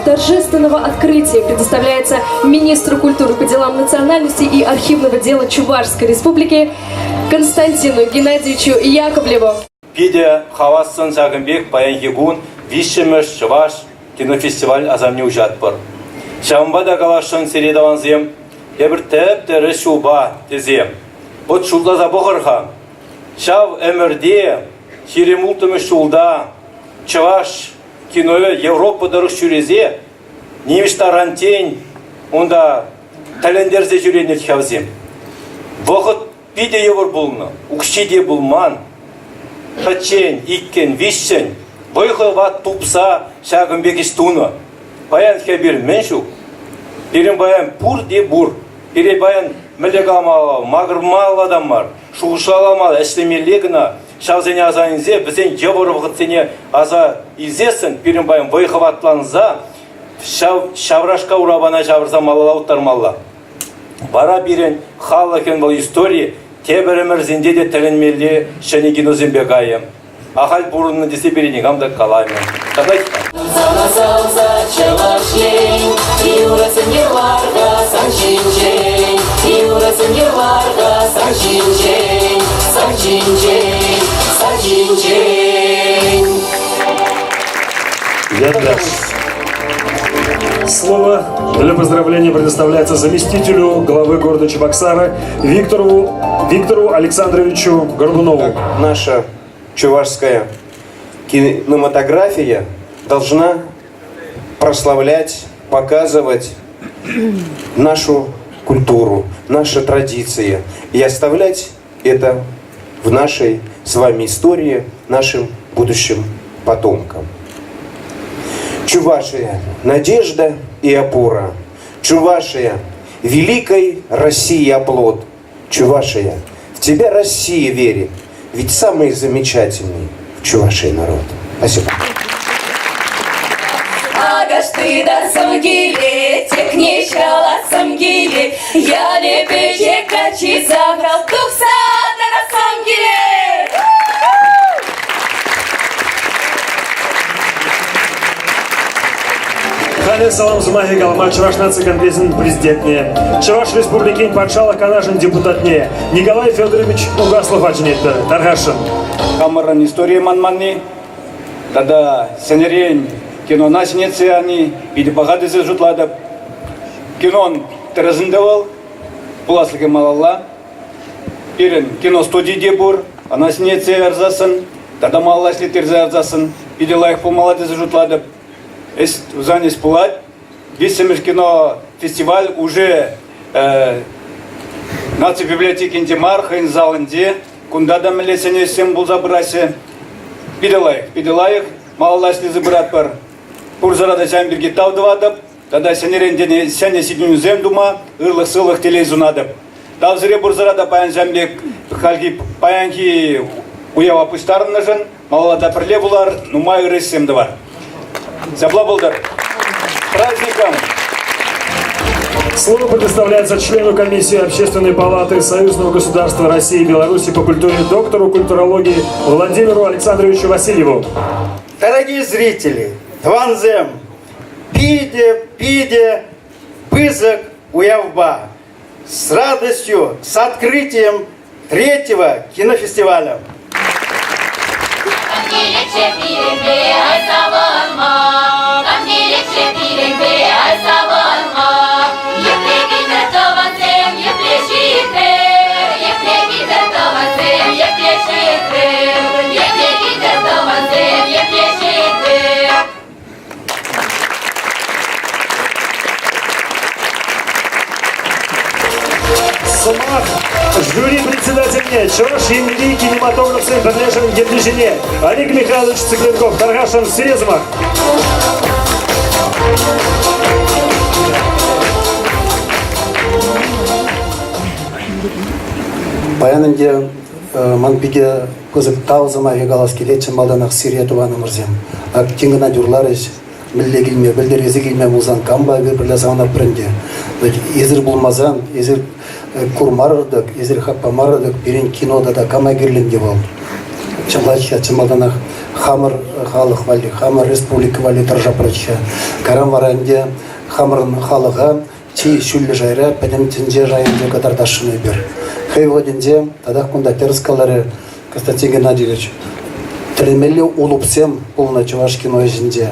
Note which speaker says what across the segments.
Speaker 1: торжественного открытия предоставляется министру культуры по делам национальности и архивного дела Чувашской Республики Константину Геннадьевичу Яковлеву.
Speaker 2: Питӗ хавассӑн ҫакӑн пек паянхи кун виҫҫӗмӗш чӑваш кинофестиваль асамне уҫатпӑр. Ҫавӑнпа та каласшӑн сире, тӑвансем, эпир тӗп-тӗрӗс ҫулпа тесе. Вӑт шутласа пӑхӑр-ха, ҫав ӗмӗрте 26-мӗш ҫулта чӑваш киновӗ Европа тӑрӑх ҫӳресе нимӗҫ тарантен унта тӗлӗнтерсе ҫӳренӗ ҫавсем. Вӑхӑт питӗ йывӑр пулнӑ, укҫи те пулман. Пӗччен, иккӗн, виҫҫӗн вӑй-хӑват тупса ҫакӑн пек ӗҫ тунӑ. Паян эпир мӗн ҫук? Пирӗн паян пурте пур. Пире паян мӗнле каламалла, макӑрмалла та мар, шухӑшламалла, ӗҫлемелле кӑна. Ҫавсене аса илсе, вӗсен йывӑр вӑхӑтсене аса илсессӗн пирӗн паян вӑй-хӑватланса ҫав ҫаврашка урапана ҫавӑрса малалла уттармалла. Вара пирӗн халӑхӑн вӑл истори тепӗр ӗмӗрсенче те тӗлӗнмелли ҫӗнӗ киносемпе кайӗ. Ахаль пурӑннӑ тесе пире никам та калаймӗ.
Speaker 3: Сана савса Чӑваш Ен, юрӑсем юрлар-ха сан ҫинчен, юрӑсем юрлар-ха сан ҫинчен, сан ҫинчен, сан ҫинчен.
Speaker 4: Я для Слово для поздравления предоставляется заместителю главы города Чебоксары Виктору, Виктору Александровичу Горбунову.
Speaker 5: Наша чувашская кинематография должна прославлять, показывать нашу культуру, наши традиции и оставлять это в нашей с вами истории нашим будущим потомкам. Чувашия – надежда и опора. Чувашия – великой России оплот. Чувашия, в тебя Россия верит, ведь самый замечательный в Чувашии народ. Спасибо.
Speaker 3: Агашты килет, текне ҫаласам килет, ялӗ пӗчӗк каччи сахал тухса тарасам килет.
Speaker 4: Халӗ салам сӑмахӗ калама Чӑваш наци конгресӗн президентне, Чӑваш Республикин Патшалӑх Канашӗн депутатне Николай Федорович Угаслова чӗнетпӗр. Тархасшӑн.
Speaker 6: Хамӑрӑн историе манманни тата сӗнӗрен кинона ҫӗнетсе яни питӗ паха тесе шутлатӑп. Кинон тӗрӗсӗнтӗ вӑл, пуласлӑхӗ малалла. Пирӗн киностуди те пур, ӑна ҫӗнетсе ярсассӑн тата малалла ӗҫлеттерсе ярсассӑн питӗ лайӑх пулмалла тесе шутлатӑп. Ӗҫ тусан ӗҫ пулать. Виҫҫӗмӗш кино фестиваль уже наци библиотекинче мар, хӑйӗн залӗнче. Кунта та мӗнле ҫӗнӗ ӗҫсем пулса пыраҫҫӗ. Питӗ лайӑх, питӗ лайӑх. Малалла ӗҫлесе пыратпӑр. Пурсӑра та ҫавӑн пирки тав тӑватӑп. Тата ҫӗнӗрен те ҫӗнӗ ҫитӗнӳсем тума ырлӑх-сывлӑх, телей сунатӑп. Тав сире пурсӑра та паян ҫавӑн пек хальхи паянхи уява пуҫтарӑннӑшӑн. Малалла та пӗрле пулар, нумай ырӑ ӗҫсем тӑвар. Ҫапла пултӑр. Праздником!
Speaker 4: Слово предоставляется члену комиссии Общественной палаты Союзного государства России и Беларуси по культуре доктору культурологии Владимиру Александровичу Васильеву.
Speaker 7: Дорогие зрители, тӑвансем, питӗ, питӗ пысӑк уявпа с радостью, с открытием третьего кинофестиваля.
Speaker 4: Сӑмах жюри председательне Чӑваш Енри кинематографсен пӗрлешӗвӗн ертӳҫине Олег Михайлович Цыпленков тархасшӑн сире сӑмах.
Speaker 8: Паян ӗнтӗ ман пике пысӑк тав сӑмахӗ калас килет чӑн малтанах сире, тӑванӑмӑрсем. Ак тин кӑна юрларӗҫ, мӗнле килме, пӗлтересе килме пулсан кампа эпир пӗрле савӑнатпӑр ӗнтӗ. Эсир пулмасан, эсир курмарӑр-тӑк, эсир хак памарӑр-тӑк, пирӗн кино тата кама кирлӗ ӗнтӗ вӑл. Ҫапла чӑн малтанах. Хамӑр халӑх валли, хамӑр республика валли тӑрӑшапрӑччӗ. Кайран вара ӗнтӗ хамӑрӑн халӑха чи ҫӳллӗ шайра пӗтӗм тӗнче шайӗнче кӑтартасшӑн эпир. Хӑй вӑхӑтӗнче татах кунта тӗрӗс каларӗ Константин Геннадьевич. Тӗлӗнмелле улӑпсем пулнӑ чӑваш кино ӗҫӗнче.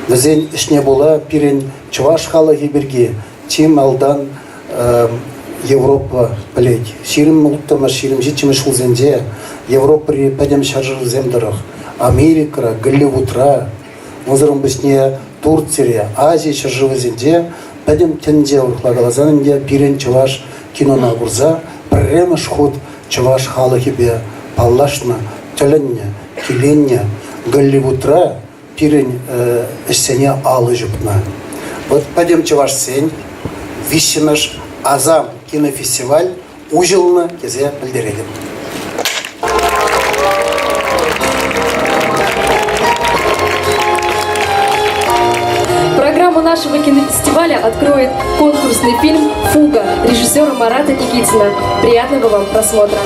Speaker 8: Вӗсен ӗҫне пула пирӗн чӑваш халӑхӗ пирки чи малтан Европа пӗлет. 26-мӗш, 27-мӗш ҫулсенче Европӑри пӗтӗм ҫӗршывсем тӑрӑх Америкӑра, Голливудра, унсӑрӑн пуҫне Турцире, Ази ҫӗршывӗсенче пӗтӗм тӗнче урӑхла каласан ӗнтӗ пирӗн чӑваш кинона курса пӗрремӗш хут чӑваш халӑхӗпе паллашнӑ, тӗлӗннӗ, киленнӗ. Голливудра пирӗн ӗҫсене алӑ ҫупнӑ. Вот пӗтӗм чӑвашсен виҫҫӗмӗш Асам кинофестиваль уҫӑлнӑ тесе пӗлтеретӗп.
Speaker 1: Программу нашего кинофестиваля откроет конкурсный фильм «Фуга» режиссера Марата Никитина. Приятного вам просмотра!